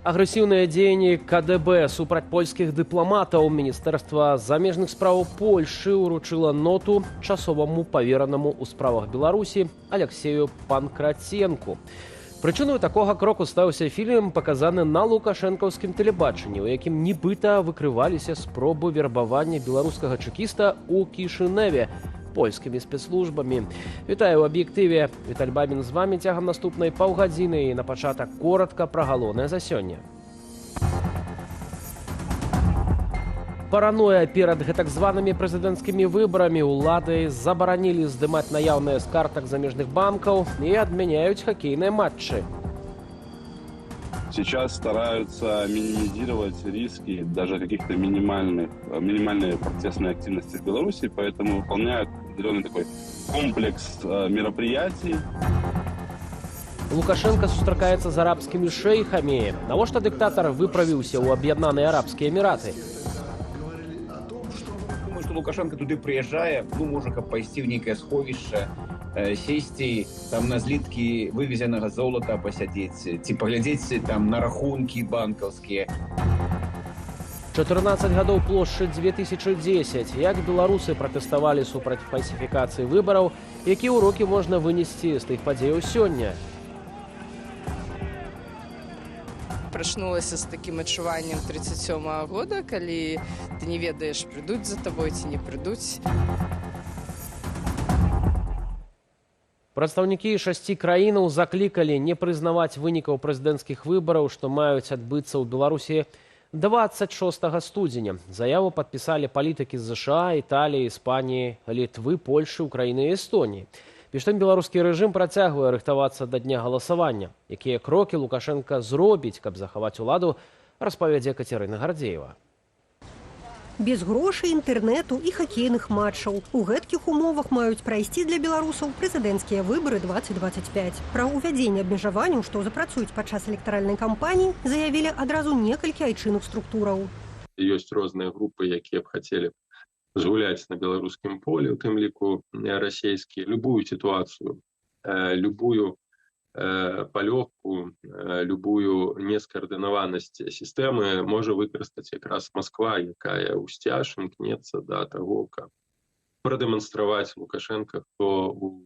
Агрэсіўныя дзеянні КДБ супраць польскіх дыпламатаў. Міністэрства замежных спраў Польшы ўручыла ноту часоваму паверанаму ў справах Беларусі Алексею Панкраценку. Прычынаю такога кроку стаўся фільм, паказаны на лукашэнкаўскім тэлебачанні, у якім нібыта выкрываліся спробы вербавання беларускага чэкіста ў Кішыневе польскімі спецслужбамі. Вітаю ў «Аб'ектыве». Віталь Бабін з вамі цягам наступнай паўгадзіны, і на пачатак коратка пра галоўнае за сёння. Параноя перад гэтак званымі прэзідэнцкімі выбарамі: улады забаранілі здымаць наяўныя з картак замежных банкаў і адмяняюць хакейныя матчы. Сейчас стараются минимизировать риски даже каких-то минимальной протестной активности в Беларуси, поэтому выполняют определенный такой комплекс мероприятий. Лукашэнка сустракаецца з арабскімі шэйхамі. Навошта дыктатар выправіўся ў Аб'яднаныя Арабскія Эміраты? Думаю, што Лукашэнка туды прыязджае, ну, можа, каб пайсці ў нейкае сховішча, сесці там на зліткі вывезенага золата пасядзець ці паглядзець там на рахункі банкаўскія. 14 гадоў плошчы 2010. Як беларусы пратэставалі супраць фальсіфікацыі выбараў, якія ўрокі можна вынесці з тых падзеяў сёння? Прачнулася з такім адчуваннем 37 -го года, калі ты не ведаеш, прыйдуць за табой ці не прыйдуць. Прадстаўнікі шасці краінаў заклікалі не прызнаваць вынікаў прэзідэнцкіх выбараў, што маюць адбыцца ў Беларусі 26 студзеня. Заяву падпісалі палітыкі з ЗША, Італіі, Іспаніі, Літвы, Польшы, Украіны і Эстоніі. Між тым беларускі рэжым працягвае рыхтавацца да дня галасавання. Якія крокі Лукашэнка зробіць, каб захаваць уладу, распавядзе Кацярына Гардзеева. Без грошай, інтэрнэту і хакейных матчаў. У гэткіх умовах маюць прайсці для беларусаў прэзідэнцкія выбары 2025. Пра ўвядзенне абмежаванняў, што запрацуюць падчас электаральнай кампаніі, заявілі адразу некалькі айчынных структураў. Ёсць розныя групы, якія б хацелі згуляць на беларускім полі, у тым ліку расійскі. Любую сітуацыю, любую палёгку, любую нескаардынаванасць сістэмы можа выкарыстаць якраз Москва, якая ўсцяж імкнецца да таго, каб прадэманстраваць Лукашэнка, хто у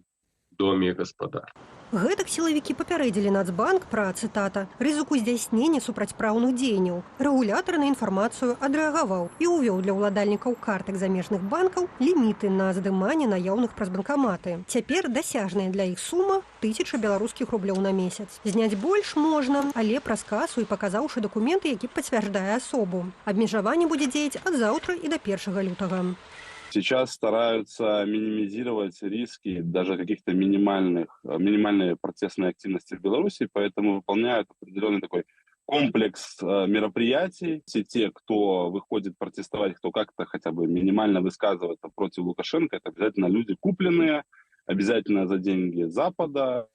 доме гаспадар. Гэтак сілавікі папярэдзілі Нацбанк пра, цытата, рызыку здзяйснення супрацьпраўных дзеянняў. Рэгулятар на інфармацыю адрэагаваў і ўвёў для ўладальнікаў картак замежных банкаў ліміты на здыманне наяўных праз банкаматы. Цяпер дасяжная для іх сума 1000 беларускіх рублёў на месяц. Зняць больш можна, але праз касу і паказаўшы дакументы, які пацвярждае асобу. Абмежаванне будзе дзеяць ад заўтра і да 1 лютага. Сейчас стараются минимизировать риски даже каких-то минимальной протестной активности в Беларуси, поэтому выполняют определенный такой комплекс мероприятий. Все те, кто выходит протестовать, кто как-то хотя бы минимально высказывается против Лукашенко, это обязательно люди купленные, обязательно за деньги Запада.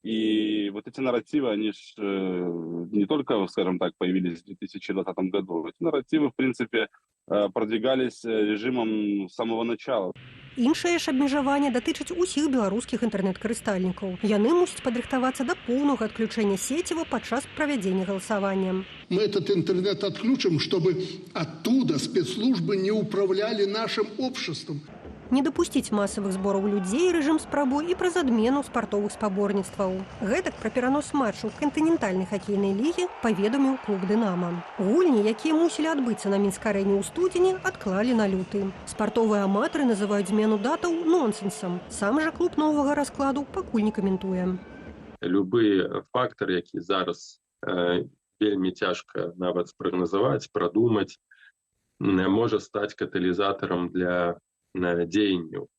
И вот эти нарративы, они ж не только, скажем так, появились в 2020 году. Эти нарративы, в принципе, продвигались режимом с самого начала. Іншае ж абмежаванне датычыць усіх беларускіх інтэрнэт-карыстальнікаў. Яны мусяць падрыхтавацца да поўнага адключэння сеціва падчас правядзення галасавання. Мы этот интернет отключим, чтобы оттуда спецслужбы не управляли нашим обществом. Не дапусціць масавых збораў людзей рэжым спрабуе і праз адмену спартовых спаборніцтваў. Гэтак пра перанос матчаў кантынентальнай хакейнай лігі паведаміў клуб «Дынама». Гульні, якія мусілі адбыцца на Мінск-арэне ў студзені, адклалі на люты. Спартовыя аматары называюць змену датаў нонсенсам. Сам жа клуб новага раскладу пакуль не каментуе. Любы фактор, які зараз вельмі цяжка нават спрагназаваць, прадумаць, можа стаць каталізатарам для дзеянняў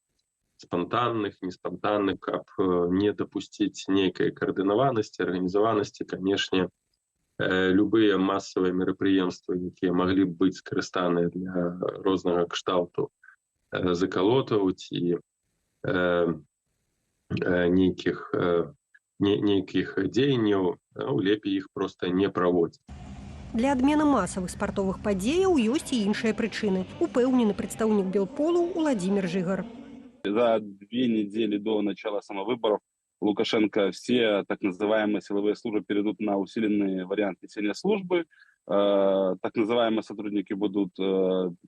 спантанных, неспантанных. Каб не дапусціць нейкай каардынаванасці, арганізаванасці, канешне, любыя масавыя мерапрыемствы, якія маглі б быць скарыстаныя для рознага кшталту закалотаў ці нейкіх дзеянняў, ну, лепей іх проста не праводзіць. Для адмены масавых спартовых падзеяў ёсць і іншыя прычыны, упэўнены прадстаўнік Белполу Уладзімир Жыгар. За 2 недели до начала самовыборов Лукашенко, все так называемые силовые службы перейдут на усиленный вариант несения службы. Так называемые сотрудники будут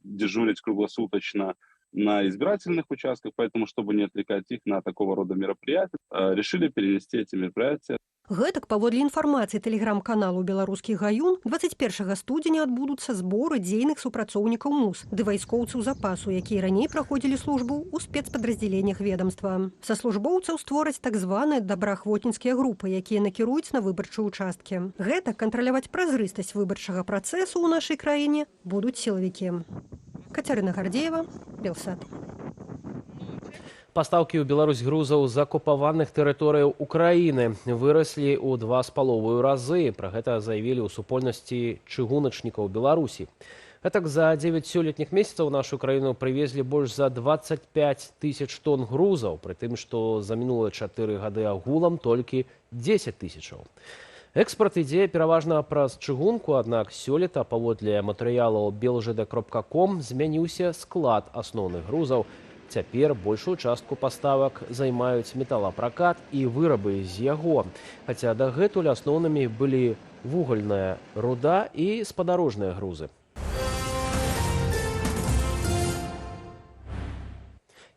дежурить круглосуточно на избирательных участках, поэтому, чтобы не отвлекать их на такого рода мероприятия, решили перенести эти мероприятия. Гэтак, паводле інфармацыі тэлеграм-каналу «Беларускі гаюн», 21 студзеня адбудуцца зборы дзейных супрацоўнікаў МУС ды вайскоўцаў запасу, якія раней праходзілі службу ў спецпадраздзяленнях ведомства. Са службоўцаў створаць так званыя добраахвотніцкія групы, якія накіруюць на выбарчыя участкі. Гэтак кантраляваць празрыстасць выбарчага працэсу ў нашай краіне будуць сілавікі. Кацярына Гардзеева, Белсат. Пастаўкі ў Беларусь грузаў з акупаваных тэрыторыяў Украіны выраслі ў 2,5 разы. Пра гэта заявілі ў супольнасці чыгуначнікаў Беларусі. Гэтак за 9 сёлетніх месяцаў у нашу краіну прывезлі больш за 25 тысяч тонн грузаў, пры тым, што за мінулыя 4 гады агулам толькі 10 тысячаў. Экспарт ідзе пераважна праз чыгунку, аднак сёлета паводле матэрыялаў белжд.ком змяніўся склад асноўных грузаў. Цяпер большую частку паставак займаюць металапракат і вырабы з яго. Хаця дагэтуль асноўнымі былі вугальная руда і спадарожныя грузы.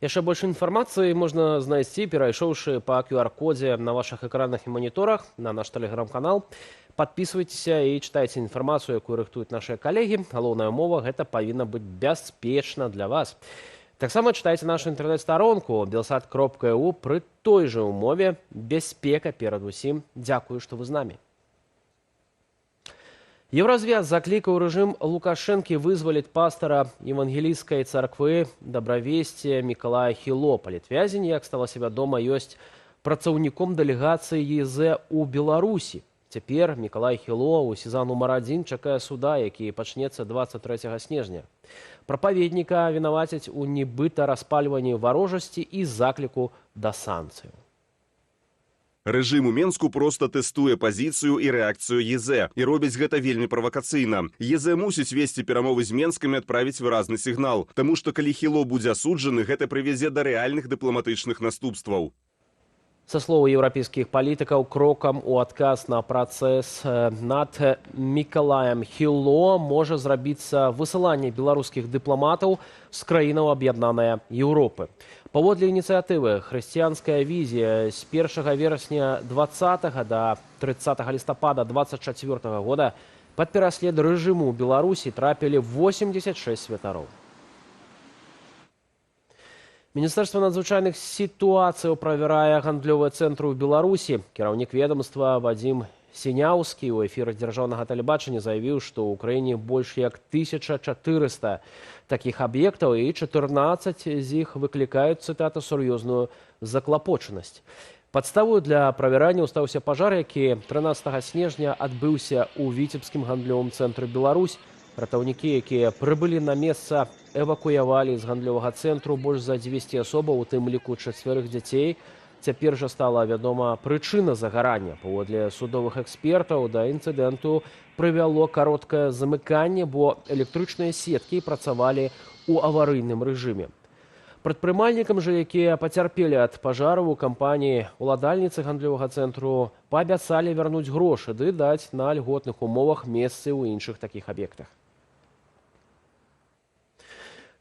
Яшчэ больш інфармацыі можна знайсці, перайшоўшы па QR-кодзе на вашых экранах і маніторах на наш тэлеграм-канал. Падпісвайцеся і чытайце інфармацыю, якую рыхтуюць нашыя калегі. Галоўная умова – гэта павінна быць бяспечна для вас. Таксама чытайце нашу інтэрнэт-старонку belsat.eu пры той жа умове. Бяспека перад усім. Дзякую, што вы з намі. Еўразвяз заклікаў рэжым Лукашэнкі вызваліць пастара евангелійскай царквы Дабравесце Мікалая Хіло. Палітвязень, як сталася вядома, ёсць працаўніком дэлегацыі ЕЗ у Беларусі. Цяпер Мікалай Хіло ў СІЗА нумар 1 чакае суда, які пачнецца 23 снежня. Прапаведніка вінавацяць у нібыта распальванні варожасці і закліку да санкцыяў. Рэжым у Менску проста тэстуе пазіцыю і рэакцыю ЕЗ і робіць гэта вельмі правакацыйна. ЕЗ мусіць весці перамовы з Менскам і адправіць выразны сігнал, таму што калі Хіло будзе асуджаны, гэта прывязе да рэальных дыпламатычных наступстваў. Са словаў еўрапейскіх палітыкаў, крокам у адказ на працэс над Мікалаем Хіло можа зрабіцца высыланне беларускіх дыпламатаў з краінаў Аб'яднанай Еўропы. Паводле ініцыятывы «Хрысціянская візія» з 1 верасня 20 до 30 лістапада 24 года пад пераслед рэжыму ў Беларусі трапілі 86 святароў. Міністэрства надзвычайных сітуацыяў правярае гандлёвыя цэнтры ў Беларусі. Кіраўнік ведомства Вадзім Сіняўскі ў эфірах дзяржаўнага тэлебачання заявіў, што ў краіне больш як 1400 такіх аб'ектаў і 14 з іх выклікаюць, цытата, сур'ёзную заклапочанасць. Падставою для правярання стаўся пажар, які 13 снежня адбыўся ў віцебскім гандлёвым цэнтры «Беларусь». Ратаўнікі, якія прыбылі на месца, эвакуявалі з гандлёвага цэнтру больш за 200 асобаў, у тым ліку 4 дзяцей. Цяпер жа стала вядома прычына загарання. Паводле судовых экспертаў, да інцыдэнту прывяло кароткае замыканне, бо электрычныя сеткі працавалі ў аварыйным рэжыме. Прадпрымальнікам жа, якія пацярпелі ад пажару у кампаніі уладальніцы гандлёвага цэнтру, паабяцалі вярнуць грошы ды даць на льготных умовах месцы ў іншых такіх аб'ектах.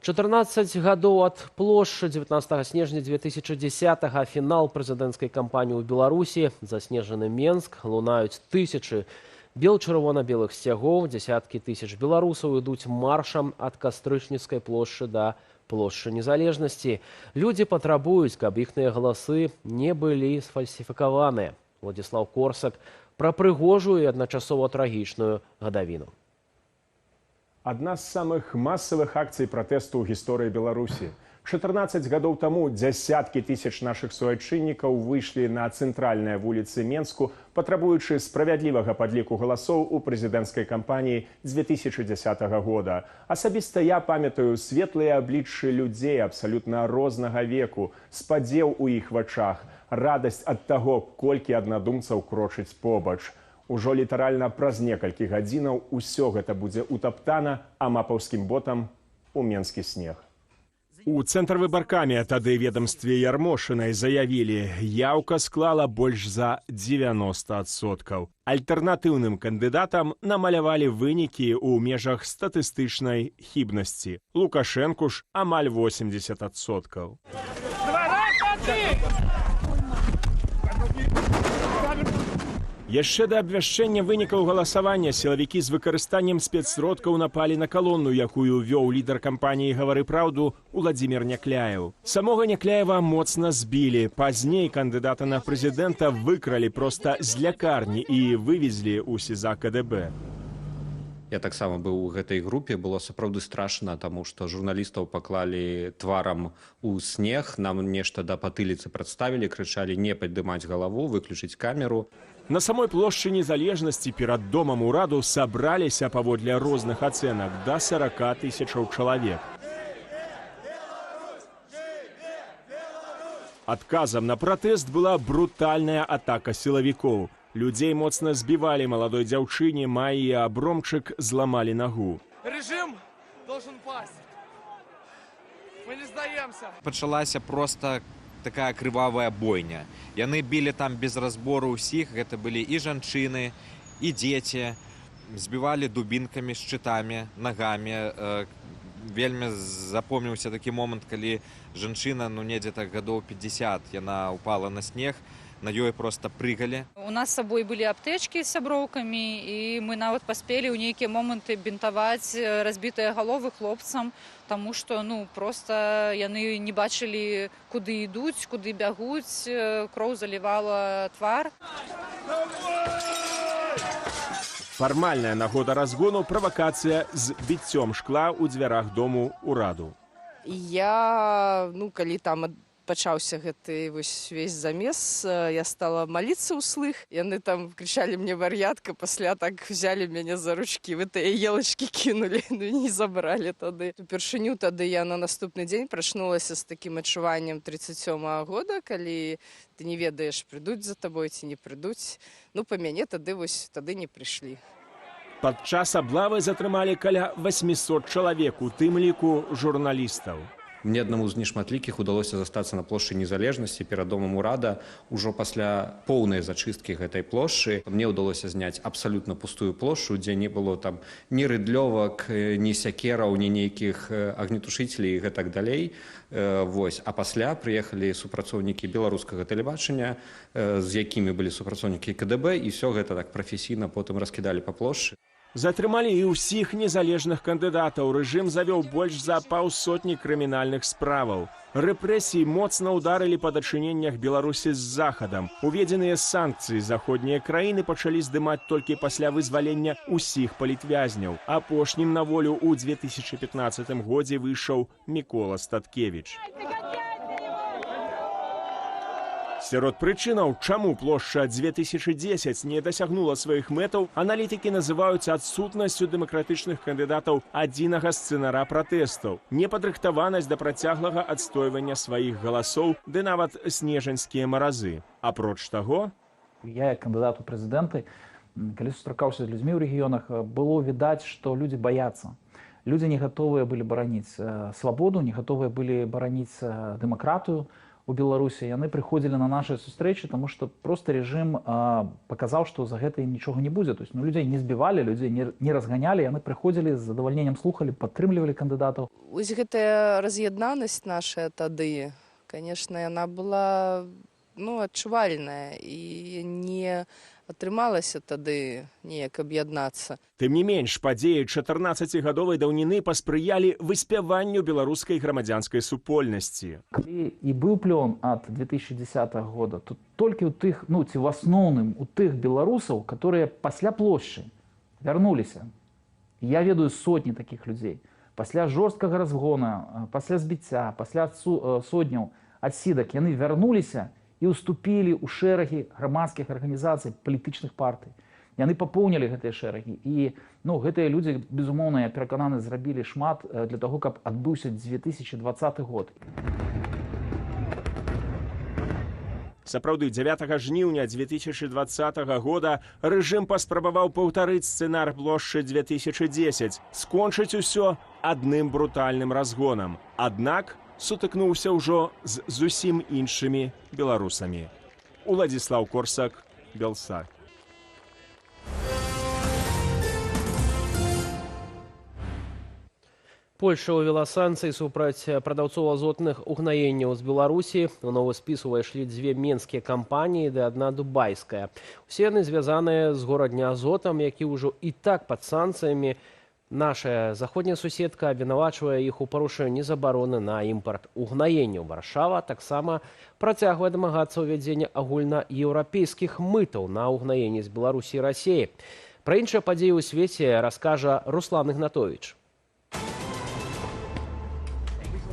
14 гадоў ад плошчы 19 снежня 2010-го фінал прэзідэнцкай кампаніі ў Беларусі. Заснежаны Менск, лунаюць тысячы бел-чырвона-белых сцягоў, дзесяткі тысяч беларусаў ідуць маршам ад Кастрычніцкай плошчы да плошчы Незалежнасці. Людзі патрабуюць, каб іхныя галасы не былі сфальсіфікаваныя. Уладзіслаў Корсак пра прыгожую і адначасова трагічную гадавіну. Адна з самых масавых акцый пратэсту ў гісторыі Беларусі. 14 гадоў таму дзясяткі тысяч нашых суайчыннікаў выйшлі на цэнтральныя вуліцы Менску, патрабуючы справядлівага падліку галасоў у прэзідэнцкай кампаніі 2010 года. Асабіста я памятаю светлыя абліччы людзей абсалютна рознага веку, спадзеў у іх вачах, радасць ад таго, колькі аднадумцаў крочыць побач. Ужо літаральна праз некалькі гадзінаў усё гэта будзе утаптана амапаўскім ботам у менскі снег. У Цэнтрвыбаркаме, тады ведомстве Ярмошынай, заявілі: яўка склала больш за 90%. Альтэрнатыўным кандыдатам намалявалі вынікі ў межах статыстычнай хібнасці. Лукашэнку ж амаль 80%. Яшчэ да абвяшчэння вынікаў галасавання сілавікі з выкарыстаннем спецсродкаў напалі на калонну, якую вёў лідар кампаніі «Гавары праўду» Уладзімир Някляеў. Самога Някляева моцна збілі. Пазней кандыдата на прэзідэнта выкралі проста з лякарні і вывезлі ў СІЗА КДБ. Я таксама быў у гэтай групе, было сапраўды страшна, таму што журналістаў паклалі тварам у снег, нам нешта да патыліцы прадставілі, крычалі не паддымаць галаву, выключыць камеру. На самой плошчы Незалежнасці перад домам ураду сабраліся, паводле розных ацэнак, да 40 тысячаў чалавек. Адказам на пратэст была брутальная атака сілавікоў. Людзей моцна збівалі, маладой дзяўчыне Майі Абромчык зламалі нагу. Режим должен пасть. Мы не сдаемся. Пачалася просто такая крывавая бойня. Яны білі там без разбору ўсіх, гэта былі і жанчыны, і дзеці. Збівалі дубінкамі, шчытамі, нагамі. Вельмі запомніўся такі момант, калі жанчына, ну недзе так гадоў 50, яна упала на снег, на ёй просто прыгалі. У нас з сабой былі аптэчкі з сяброўкамі, і мы нават паспелі ў нейкія моманты бінтаваць разбітыя галовы хлопцам, таму што, ну, просто яны не бачылі, куды ідуць, куды бягуць, кроў залівала твар. Фармальная нагода разгону — правакацыя з біццём шкла ў дзвярах дому ураду. Я, ну, калі там пачаўся гэты вось весь замес, я стала маліцца ўслых. Яны там крычалі мне вар'ятка, пасля так взяли мяне за ручкі, в гэтыя елачкі кінулі, ну не забралі тады. Упершыню тады я на наступны дзень прачнулася з такім адчуваннем 37-го года, калі ты не ведаеш, прыйдуць за табой ці не прыйдуць. Ну, па мяне тады вось тады не прыйшлі. Падчас аблавы затрымалі каля 800 чалавек, у тым ліку журналістаў. Мне аднаму з нешматлікіх удалося застацца на плошчы Незалежнасці перад домам урада ўжо пасля поўнай зачысткі гэтай плошчы. Мне ўдалося зняць абсалютна пустую плошчу, дзе не было там ні рыдлёвак, ні сякераў, ні нейкіх агнетушыцелей і гэтак далей. Вось. А пасля прыехалі супрацоўнікі беларускага тэлебачання, з якімі былі супрацоўнікі КДБ, і ўсё гэта так прафесійна потым раскідалі па плошчы. Затрымалі і ўсіх незалежных кандыдатаў. Рэжым завёў больш за паўсотні крымінальных справаў. Рэпрэсіі моцна ўдарылі па дачыненнях Беларусі з Захадам. Уведзеныя санкцыі заходнія краіны пачалі здымаць толькі пасля вызвалення ўсіх палітвязняў. Апошнім на волю ў 2015 годзе выйшаў Мікола Статкевіч. Сярод прычынаў, чаму плошча 2010 не дасягнула сваіх мэтаў, аналітыкі называюць адсутнасцю дэмакратычных кандыдатаў адзінага сцэнара пратэстаў, непадрыхтаванасць да працяглага адстойвання сваіх галасоў, ды нават снежаньскія маразы. Апроч таго, я як кандыдат у прэзідэнты, калі сустракаўся з людзьмі ў рэгіёнах, было відаць, што людзі баяцца. Людзі не гатовыя былі бараніць свабоду, не гатовыя былі бараніць дэмакратыю у Беларусі. Яны прыходзілі на нашыя сустрэчы, таму што просто рэжым паказаў, што за гэта ім нічога не будзе. То есть, ну, людзей не збівалі, людзей не разганялі, яны прыходзілі, з задавальненнем слухалі, падтрымлівалі кандыдатаў. Вось гэтая раз'яднанасць наша тады, конечно, яна была, ну, адчувальная і не атрымалася тады неяк аб'яднацца. Тым не менш, падзеі 14-гадовай даўніны паспрыялі выспяванню беларускай грамадзянскай супольнасці. Калі і быў плён ад 2010 года, то толькі ў тых, ну, ці ў асноўным у тых беларусаў, которые пасля плошчы вярнуліся. Я ведаю сотні такіх людзей. Пасля жорсткага разгона, пасля збіцця, пасля сотняў адсідак яны вярнуліся і ўступілі ў шэрагі грамадскіх арганізацый, палітычных партый. Яны папоўнілі гэтыя шэрагі. І, ну, гэтыя людзі, безумоўна, я перакананы, зрабілі шмат для таго, каб адбыўся 2020 год. Сапраўды, 9 жніўня 2020 года рэжым паспрабаваў паўтарыць сцэнар плошчы 2010, скончыць усё адным брутальным разгонам. Аднак сутыкнуўся ўжо з зусім іншымі беларусамі. Уладзіслаў Корсак, Белсат. Польша ўвяла санкцыі супраць прадаўцоў азотных угнаенняў з Беларусі. У новы спіс увайшлі дзве менскія кампаніі ды адна дубайская. Усе яны звязаныя з Горадня Азотам, які ўжо і так пад санкцыямі. Наша заходняя суседка абвінавачвае іх у парушэнні забароны на імпарт угнаенняў. Варшава таксама працягвае дамагацца ўвядзення агульнаеўрапейскіх мытаў на ўгнаенні з Беларусі і Расіі. Пра іншыя падзеі ў свеце раскажа Руслан Ігнатович.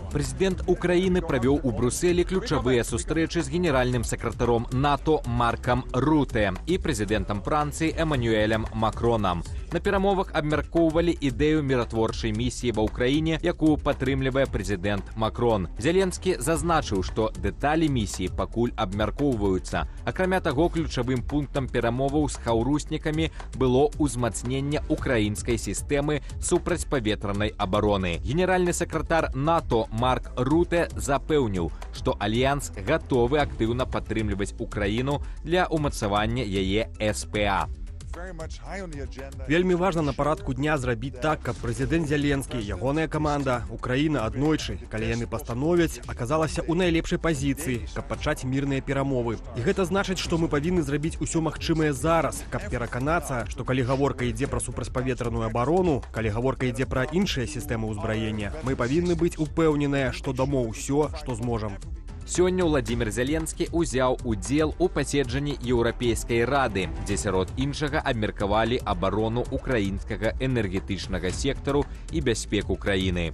Прэзідэнт Украіны правёў у Брусэлі ключавыя сустрэчы з генеральным сакратаром НАТО Маркам Руте і прэзідэнтам Францыі Эмануэлем Макронам. На перамовах абмяркоўвалі ідэю міратворчай місіі ва Ўкраіне, якую падтрымлівае прэзідэнт Макрон. Зяленскі зазначыў, што дэталі місіі пакуль абмяркоўваюцца. Акрамя таго, ключавым пунктам перамоваў з хаўруснікамі было ўзмацненне украінскай сістэмы супрацьпаветранай абароны. Генеральны сакратар НАТО Марк Руте запэўніў, што альянс гатовы актыўна падтрымліваць Украіну для ўмацавання яе СПА. Вельмі важна на парадку дня зрабіць так, каб прэзідэнт Зяленскі, ягоная каманда, Украіна аднойчы, калі яны пастановяць, аказалася ў найлепшай пазіцыі, каб пачаць мірныя перамовы. І гэта значыць, што мы павінны зрабіць усё магчымае зараз, каб пераканацца, што калі гаворка ідзе пра супрацьпаветраную абарону, калі гаворка ідзе пра іншыя сістэмы ўзбраення, мы павінны быць упэўненыя, што дамо ўсё, што зможам. Сёння Уладзімір Зяленскі ўзяў удзел у паседжанні Еўрапейскай рады, дзе сярод іншага абмеркавалі абарону украінскага энергетычнага сектару і бяспеку краіны.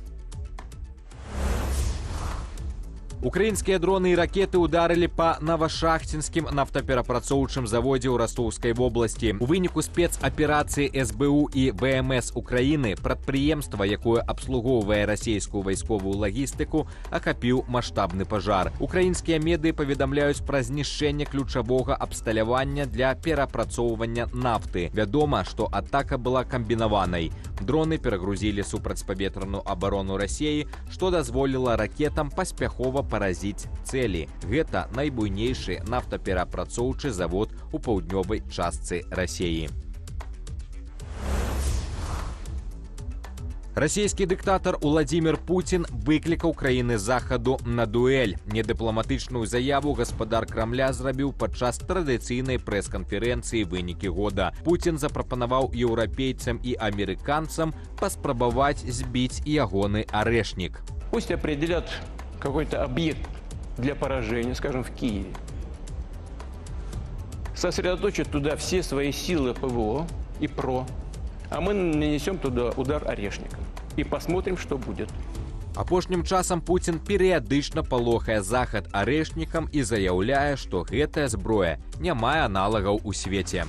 Украінскія дроны і ракеты ударылі па навашахцінскім нафтаперапрацоўчым заводзе ў Растоўскай вобласці. У выніку спецаперацыі СБУ і ВМС Украіны прадпрыемства, якое абслугоўвае расійскую вайсковую лагістыку, ахапіў маштабны пажар. Украінскія медыі паведамляюць пра знішчэнне ключавога абсталявання для перапрацоўвання нафты. Вядома, што атака была камбінаванай. Дроны перагрузілі супрацьпаветраную абарону Расіі, што дазволіла ракетам паспяхова паразіць цэлі. Гэта найбуйнейшы нафтаперапрацоўчы завод у паўднёвай частцы Расіі. Расійскі дыктатар Уладзімір Пуцін выклікаў краіны Захаду на дуэль. Недыпламатычную заяву гаспадар Крамля зрабіў падчас традыцыйнай прэс-канферэнцыі «Вынікі года». Пуцін запрапанаваў еўрапейцам і амерыканцам паспрабаваць збіць ягоны арэшнік. Пусть определят какой-то объект для поражения, скажем, в Киеве. Сосредоточат туда все свои силы ПВО и ПРО, а мы нанесем туда удар орешником и посмотрим, что будет. Апошнім часам Пуцін перыядычна палохае Захад арэшнікам і заяўляе, што гэтая зброя не мае аналагаў у свеце.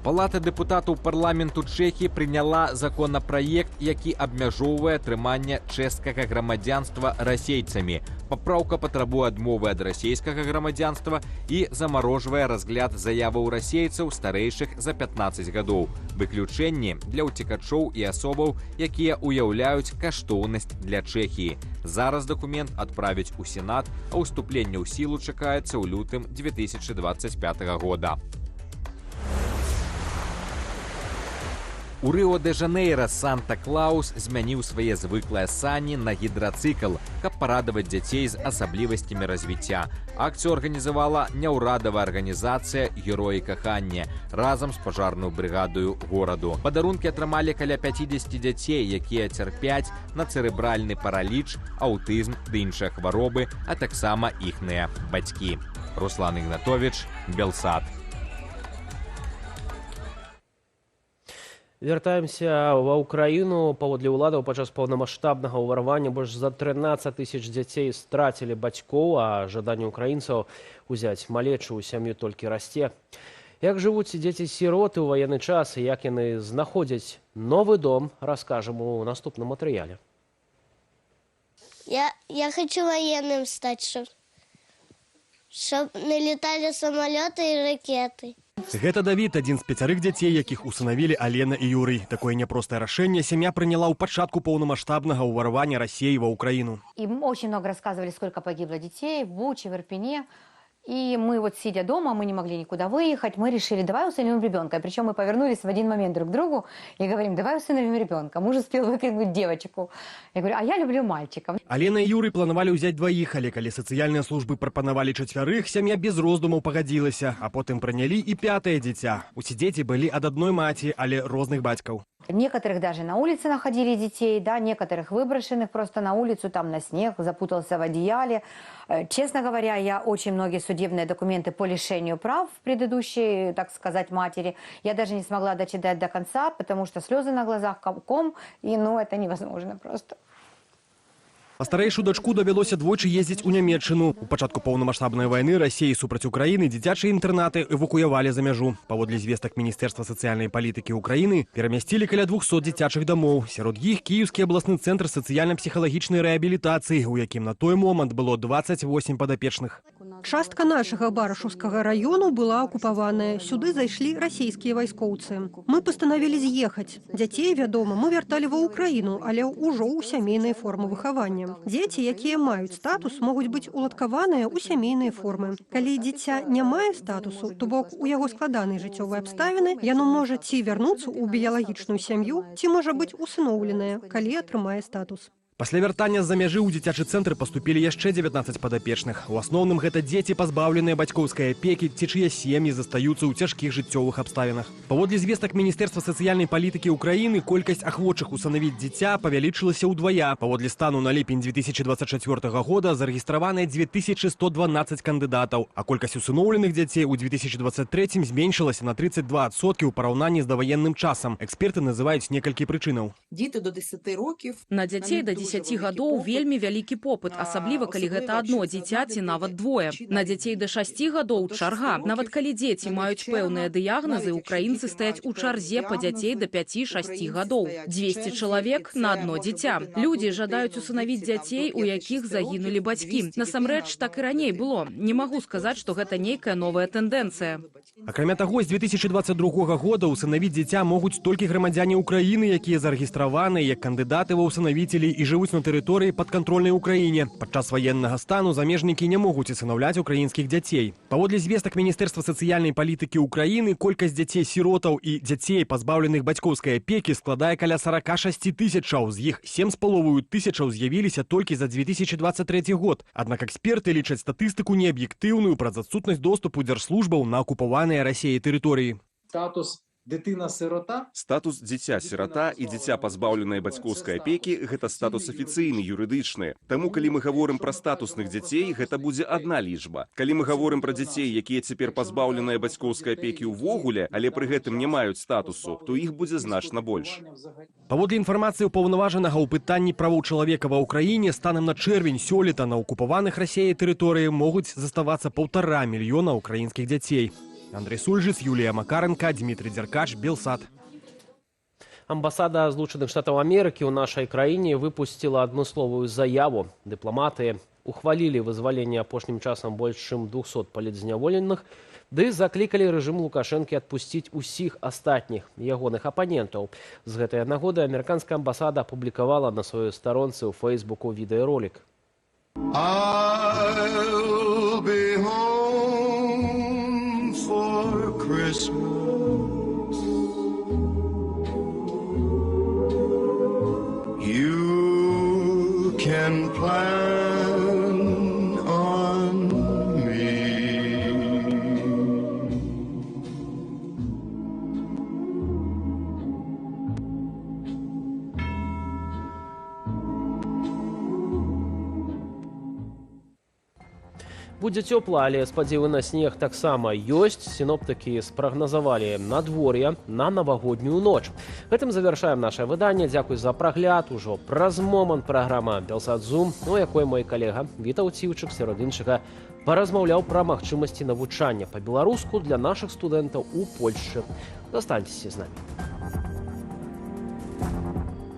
Палата дэпутатаў парламенту Чэхіі прыняла законапраект, які абмяжоўвае атрыманне чэшскага грамадзянства расейцамі. Папраўка патрабуе адмовы ад расейскага грамадзянства і замарожвае разгляд заяваў расейцаў, старэйшых за 15 гадоў. Выключэнні для ўцекачоў і асобаў, якія ўяўляюць каштоўнасць для Чэхіі. Зараз дакумент адправяць у Сенат, а ўступленне ў сілу чакаецца ў лютым 2025 года. У Рыо-дэ-Жанейра Санта-Клаус змяніў свае звыклыя сані на гідрацыкл, каб парадаваць дзяцей з асаблівасцямі развіцця. Акцыю арганізавала няўрадавая арганізацыя «Героі кахання» разам з пажарную брыгадаю гораду. Падарункі атрымалі каля 50 дзяцей, якія цярпяць на цэрэбральны параліч, аўтызм ды іншыя хваробы, а таксама іхныя бацькі. Руслан Ігнатович, Белсат. Вяртаемся ва Ўкраіну. Паводле ўладаў, падчас паўнамасштабнага ўварвання больш за 13 тысяч дзяцей страцілі бацькоў, а жаданне ўкраінцаў узяць малечу ў сям'ю толькі расце. Як жывуць дзеці-сіроты ў ваенны час і як яны знаходзяць новы дом, раскажам у наступным матэрыяле. Я хочу военным стать, чтоб налетали самолеты и ракеты. Гэта Давід, адзін з пяцярых дзяцей, якіх усынавілі Алена і Юрый. Такое няпростае рашэнне сям'я прыняла ў пачатку паўнамасштабнага ўварвання Расеі ва Украіну. Им очень много рассказывали, сколько погибло детей в Буче, в Ирпене. И мы вот, сидя дома, мы не могли никуда выехать, мы решили, давай усыновим ребенка. Причем мы повернулись в один момент друг к другу и говорим, давай усыновим ребенка. Муж успел выкрикнуть девочку. Я говорю, а я люблю мальчиков. Алена і Юрый планавалі ўзяць дваіх, але калі сацыяльныя службы прапанавалі чацвярых, сям'я без роздумаў пагадзілася, а потым прынялі і пятае дзіця. Усе дзеці былі ад адной маці, але розных бацькаў. Некоторых даже на улице находили детей, да, некоторых выброшенных просто на улицу, там на снег, запутался в одеяле. Честно говоря, я очень многие судебные документы по лишению прав предыдущей, так сказать, матери, я даже не смогла дочитать до конца, потому что слезы на глазах ком, и ну это невозможно просто. А старэйшую дачку давялося двойчы ездзіць у Нямеччыну. У пачатку паўнамасштабнай вайны Расеі супраць Украіны дзіцячыя інтэрнаты эвакуявалі за мяжу. Паводле звестак Міністэрства сацыяльнай палітыкі Украіны, перамясцілі каля 200 дзіцячых дамоў. Сярод іх Кіеўскі абласны цэнтр сацыяльна-псіхалагічнай рэабілітацыі, у якім на той момант было 28 падапечных. Частка нашага Барашаўскага раёну была акупаваная. Сюды зайшлі расійскія вайскоўцы. Мы пастанавілі з'ехаць. Дзяцей, вядома, мы вярталі ва Украіну, але ўжо ў сямейныя формы выхавання. Дзеці, якія маюць статус, могуць быць уладкаваныя ў сямейныя формы. Калі дзіця не мае статусу, то бок у яго складаныя жыццёвыя абставіны, яно можа ці вярнуцца ў біялагічную сям'ю, ці можа быць усыноўленае, калі атрымае статус. Пасля вяртання з-за мяжы ў дзіцячы цэнтр паступілі яшчэ 19 падапечных. У асноўным гэта дзеці, пазбаўленыя бацькоўскай апекі ці чые сем'і застаюцца ў цяжкіх жыццёвых абставінах. Паводле звестак Міністэрства сацыяльнай палітыкі Украіны, колькасць ахвочых усынавіць дзіця павялічылася ўдвая. Паводле стану на ліпень 2024 года зарэгістраваныя 2112 кандыдатаў, а колькасць усыноўленых дзяцей у 2023 зменшылася на 32% ў параўнанні з даваенным часам. Эксперты называюць некалькі прычынаў. Дзеці до 10 років. На дзяцей да 10 гадоў вельмі вялікі попыт, асабліва калі гэта адно дзіця ці нават двое. На дзяцей да 6 гадоў чарга. Нават калі дзеці маюць пэўныя дыягназы, украінцы стаяць у чарзе па дзяцей да 5-6 гадоў. 200 чалавек на адно дзіця. Людзі жадаюць усынавіць дзяцей, у якіх загінулі бацькі. Насамрэч, так і раней было. Не магу сказаць, што гэта нейкая новая тэндэнцыя. Акрамя таго, з 2022 года усынавіць дзіця могуць толькі грамадзяне Украіны, якія зарэгістраваны як кандыдаты ва ўсынавіцелі і жывуць на тэрыторыі падкантрольнай Украіне. Падчас ваеннага стану замежнікі не могуць усынаўляць украінскіх дзяцей. Паводле звестак Міністэрства сацыяльнай палітыкі Украіны, колькасць дзяцей-сіротаў і дзяцей, пазбаўленых бацькоўскай апекі, складае каля 46 тысячаў. З іх 7,5 тысячаў з'явіліся толькі за 2023 год. Аднак эксперты лічаць статыстыку неаб'ектыўную праз адсутнасць доступу дзяржслужбаў на акупаваныя Расеяй тэрыторыі. Статус дитина-сирота. Статус дзіця-сірата і дзіця, пазбаўленае бацькоўскай апекі, гэта статус афіцыйны, юрыдычны. Таму, калі мы гаворым пра статусных дзяцей, гэта будзе адна лічба. Калі мы гаворым пра дзяцей, якія цяпер пазбаўленыя бацькоўскай апекі ўвогуле, але пры гэтым не маюць статусу, то іх будзе значна больш. Паводле інфармацыі ўпаўнаважанага ў пытанні правоў чалавека ва Ўкраіне, станам на чэрвень сёлета на акупаваных Расеяй тэрыторыі могуць заставацца 1,5 мільёна украінскіх дзяцей. Андрей Сульжыц, Юлія Макаренко, Дмитрий Дзеркач, Белсат. Амбасада Злучаных Штатаў Амерыкі ў нашай краіне выпусціла адмысловую заяву. Дыпламаты ухвалілі вызваленне апошнім часам больш чым 200 палітзняволеных, ды заклікалі рэжым Лукашэнкі адпусціць усіх астатніх ягоных апанентаў. З гэтай нагоды амерыканская амбасада апублікавала на сваёй старонцы ў Фэйсбуку відэаролік. I'll be home for Christmas. You can plan on me. Будзе цёпла, але спадзевы на снег таксама ёсць. Сіноптыкі спрагназавалі надвор'е на навагоднюю ноч. Гэтым завяршаем наше выданне. Дзякуй за прагляд. Ужо праз момант праграма «Белсат Зум», у якой мой калега Вітаў Ціўчык сярод іншага паразмаўляў пра магчымасці навучання па-беларуску для нашых студэнтаў у Польшчы. Застаньцеся з намі.